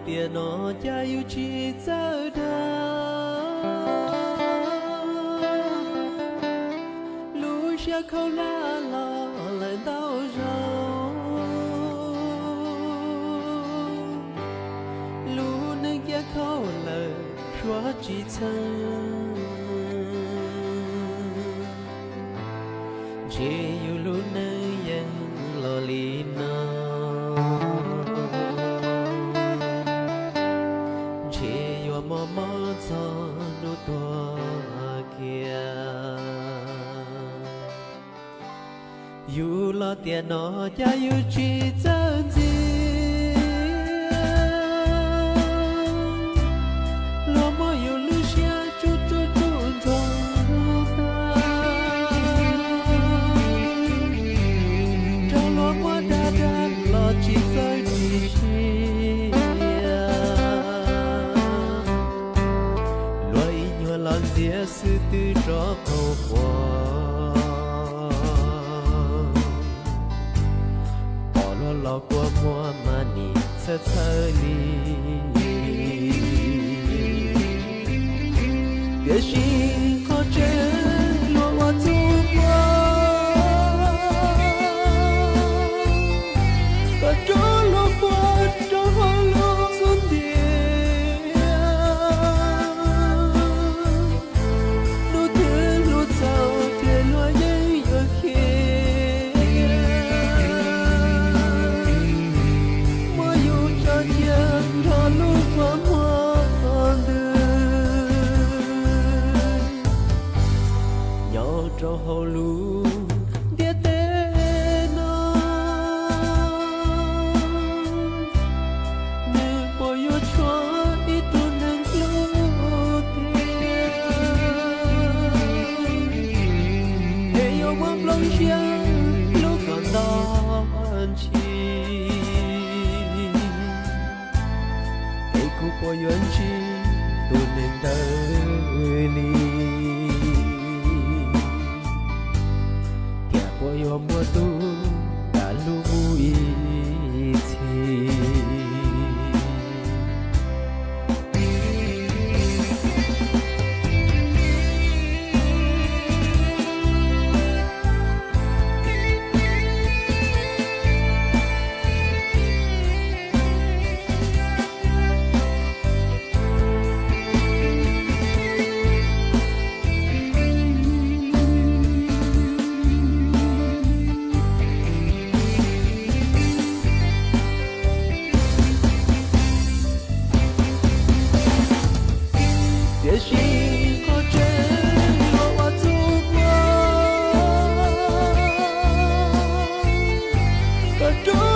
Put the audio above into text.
Tiam no cas yus tsis txawj dag, lub siab khaub hlab los lawm ntau zaus, lub neej cia khaub lawm suav tsis txheeb. Ntshe yus lub neej yeej los li no, ntshe yuav mob mob txog hnub tuag kiag. Yus los tiam no cas yus tsis txawj ntxias, los muab yus lub siab tsuj tsuj tsuj ntxog tag, nrog luag muab dag dag los tsis txawj tsis siab. Luag ib nyuag los ntxias xwb twb rov qaug quas, pom luag los kua muag mas nim txhawj txhawj li. Tiam sis qhov tseeb luag ua txuj quas, kom rov luag quas rau hauv lub xub ntiag. Hnub twg hlub txaus ces luag yeej yuav khiav, muab yus tso cia nrog lub kua muag ntws, nyob rau hauv lub ntiaj teb no. Nws puas yuav tshuav ib tug neeg hlub tiag, es yuav muab nplooj siab hlub kom nto ntshis, es kuv puas yuav ntsib tus neeg ntawd li, thiab puas yuav muab tus nram hlub mus ib txhis. Tiam sis qhov tseeb luag ua txuj quas, kom rov